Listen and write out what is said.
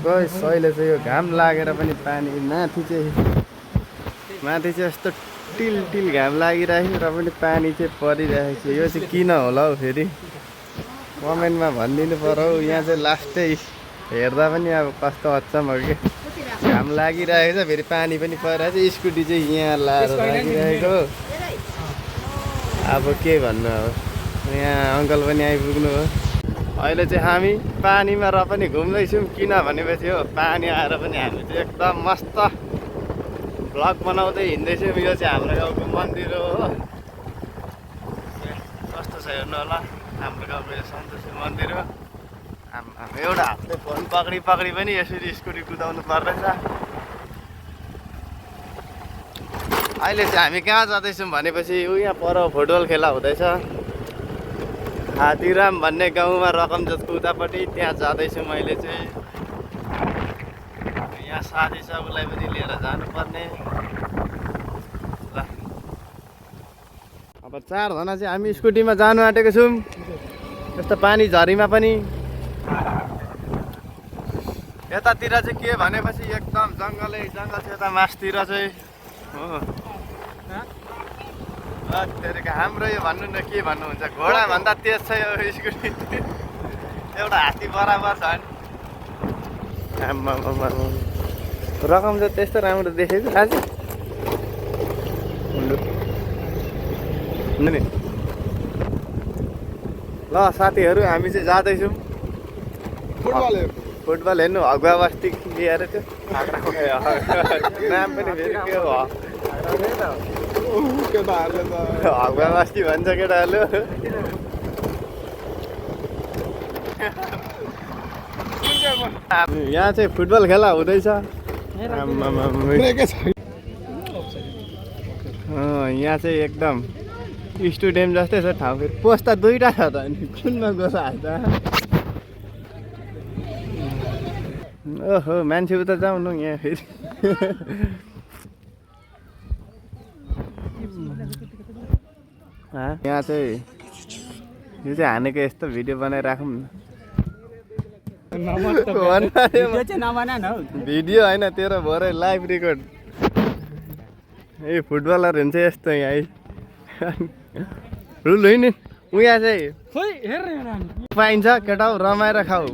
गइस अहिले चाहिँ यो घाम लागेर पनि पानी माथि चाहिँ यस्तो टिल टिल घाम लागिरहेको र पनि पानी चाहिँ परिरहेको छ। यो चाहिँ किन होला हौ फेरि कमेन्टमा भनिदिनु पर्यो हौ। यहाँ चाहिँ लास्टै हेर्दा पनि अब कस्तो अचम्म के घाम लागिरहेको छ, फेरि पानी पनि परिरहेको छ। स्कुटी चाहिँ यहाँ लाएर लागिरहेको। अब के भन्नु, अब यहाँ अङ्कल पनि आइपुग्नु हो। अहिले चाहिँ हामी पानीमा र पनि घुम्दैछौँ, किन भनेपछि हो पानी आएर पनि हामी चाहिँ एकदम मस्त भ्लग बनाउँदै हिँड्दैछौँ। यो चाहिँ हाम्रो गाउँको मन्दिर हो, कस्तो छ हेर्नु होला। हाम्रो गाउँको यो सन्तोषी मन्दिर हो। एउटा हातले फोन पक्री पनि यसरी स्कुटी कुदाउनु पर्दैछ। अहिले चाहिँ हामी कहाँ जाँदैछौँ भनेपछि यहाँ पर फुटबल खेला हुँदैछ। हातिराम भन्ने गाउँमा रकमजोतको उतापट्टि त्यहाँ जाँदैछु मैले चाहिँ। यहाँ साथी छ, उसलाई पनि लिएर जानुपर्ने। ल अब 4 जना चाहिँ हामी स्कुटीमा जानु आँटेको छौँ यस्तो पानी झरीमा पनि। यतातिर चाहिँ के भनेपछि एकदम जङ्गल छ, यता मासतिर चाहिँ हो। हाम्रो यो भन्नु न के भन्नुहुन्छ, घोडा भन्दा तेज छ यो स्कुटी, एउटा हात्ती बराबर छ नि। रकम चाहिँ त्यस्तो राम्रो देखेको आज नि। ल साथीहरू हामी चाहिँ जाँदैछौँ फुटबल हेर्नु। हगुवा बस्ती लिएर त्यो नाम पनि फेरि के हो, हगुवा बस्ती भन्छ केटाहरूले। यहाँ चाहिँ फुटबल खेला हुँदैछ। यहाँ चाहिँ एकदम स्टेडियम जस्तै छ ठाउँ। फेरि पोस्ट त 2टा छ त, अनि कुनमा गएर हाल्छ। ओहो मान्छे उता जाउँ न यहाँ फेरि। यहाँ चाहिँ यो चाहिँ हानेको यस्तो भिडियो बनाइराखौँ न। भिडियो होइन तेरो भरे लाइभ रेकर्ड। ए फुटबलर हुन्छ यस्तो यहाँ रुल होइन। उहाँ चाहिँ पाइन्छ केटा हौ, रमाएर खाऊ।